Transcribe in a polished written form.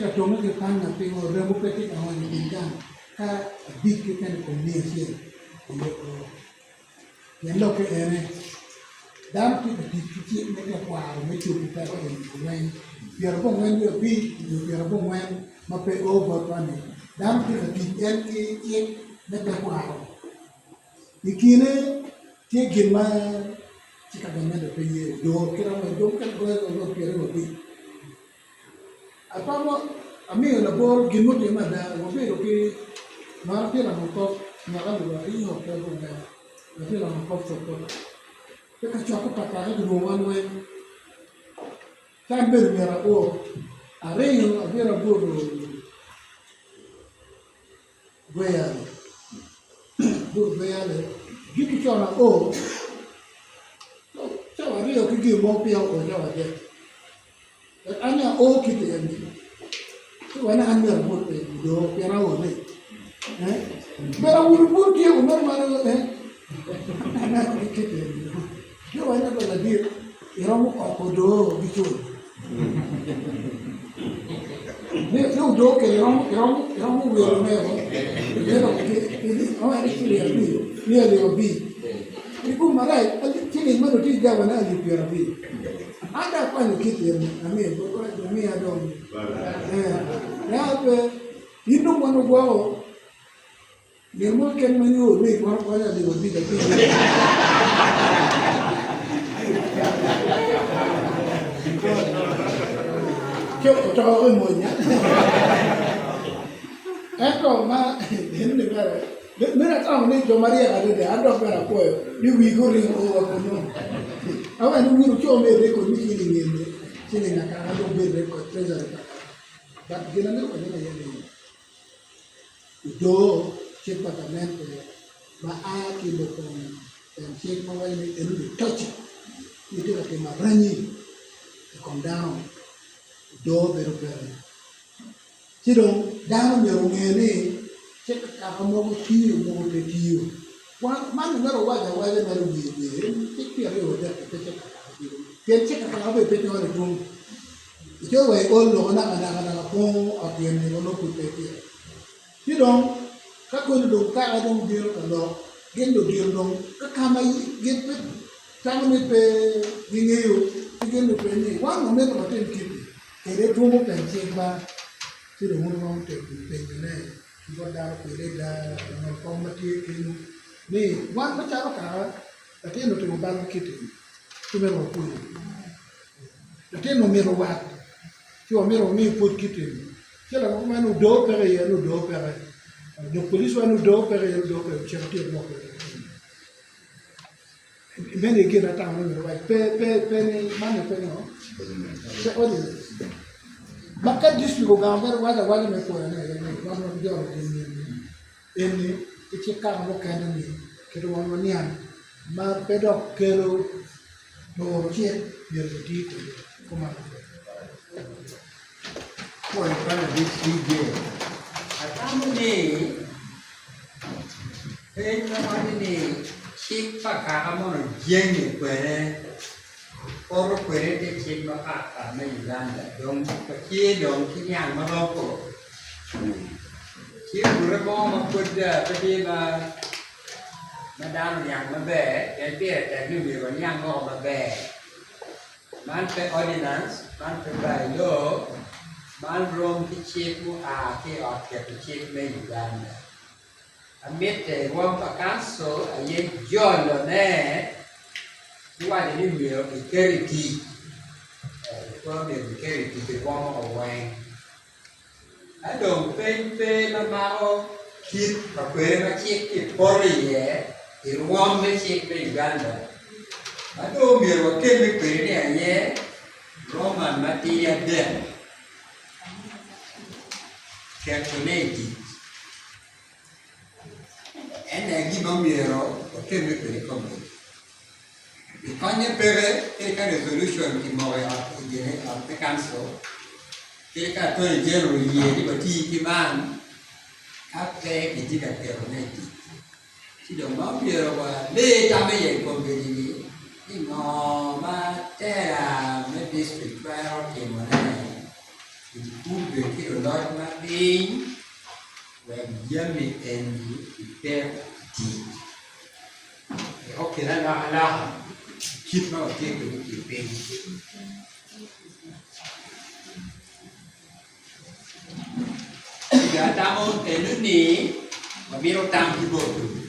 ka tonge ki panga pingo remo pe tye ka ony i kin gang ka abic keken i kom miya acel aye oo. Pien lokke ene, dano tye ka tic ki cik me tekwaro me cobo peko eni weng, pyerabongwen wiye abic nyo pyerabongwen ma pe o botwa-ni, dano tye ka tic en ki cik me tekwaro. I kine tye gin ma tye ka gamente pe ye, dong kit ma dong kit goyo kwede 25. Atamo amiyo labol gin mutimme ada wabedo ki mar tye lango kop mwaka alip aryo ki abongwen latin lango kop cokota pe ka cokke pa kaka kilwongo wan weng ka an bene myero ao aringo abino abuto Gweyale abuto Gweyale giki con ao cawa aryo ki gin mo peya oo cawa adek. Wek an ni ao kit i eni, ci wene an myero abut piny odoo pien ao ni. Eh? Myero awul bur tye ko meno mano eh? Aneno ki kit i eni. Ci wene ba ladit iromo koko odoo gi cul. Ni ni odoo kede iromo iromo iromo wiro ne o. Wiro ki ki ciling abic ni alip abic. Ikum marac ciling meno tye i jabane alip pyerabic. An dong akwanyo kit eni amiyo bot amiya dong ee pe in dong wan wugwoko gin mo keken ma nyo ni wan wakwanyo alip abic abic ci oto ki mwonya ento ma enoni mere Meno atamo ni jo maryek adada, an dok bene apwoyo ni wigi oringo o wa kunnu. Awaco ni wun wuco me rekod me ciling eni, ciling akaka dong bedo rekod treasury pa kaka. But gin amito wacone aye ni odoo cik pa gamente ma a ki i lok kom pen cik ma waco ni enoni torture ni tye ka timo aranyi i kom dano odoo bedo peke. Ci dong dano myero onge ni cik kaka mogo tiyo mogo pe tiyo. Man omyero owac awaca mere wiye wiye cik 23 pe cik kaka tiyo pien cik kaka bene pe cone tung icoyo wa i ol loko naka naka naka pongo ot gin ni nongo pud pe ityeko. Ci dong ka koni dong kaka dong bino ka lok gin ludito dong ka kama gin pe tamo ni pe gingeyo ci gin lupeny ni wan wamito watim kiti. Kede twongo pen cik ba ci dong wun wuromo temo penyone ki bot dano kwede ada langol kom ma tye kenyo ni wan macalo kaka latin otimo bal ki kiti ci myero wapwonye latin omito wat ci wamito wamiye pwod kiti ci lawoko man odoo peke iye ni odoo peke nyo police wa ni odoo peke iye ni odoo peke ocito tyek lok kwede. Meno aye gin atamo ni myero awac pe pe pe ni man ni pe ngo pe ordinance ma ka district ogamo mere waco awaca me pwoyo ne aye ni wan wajolo gin eni eni ki cik kaka mukene ni kit wan waniang ma pe dok kelo turo cik myero wati kwede kuman. Pwoyo pa ladit CJ atamo ni Peny ma waco ni cik pa kaka mono jenge kwene poto kwede te cik mapat pat me Uganda dong watye dong ki niang marom ko tye bute mo ma pwod pe tye ma dano oniang maber pien pire tek ni myero waniang woko maber man pe ordinance man pe by law man rom ki cik mua ki i ot keto cik me Uganda. Amitte i rwom pa kancil aye jolone ki waco ni myero kiket i tic, kwo myero kiket i tic i rwom moko weng. Ka dong peny pe ma mako kit pa kwede ma cik tye poto iye i rwom me cik me Uganda ma dong myero wakemme kwede ni aye Roman matidi adek. Ketone i tic en aye gin ma myero wakemme kwede i kom eni. Gikonye peke kadi ka resolution kimoko i ot me council kadi ka attorney general oye ni wati ki man ka pe kitye ka ketone i tic. Ci dong ma omyero waler tam iye i kom geni-ni, ni ngo ma tela me district twero timone? Ikubbe ki luloc ma piny wek jami eni iket i tic. Wek okel alokaloka i kit ma watye kwede ki i piny. Atamo eno ni wamito tam ki botwu.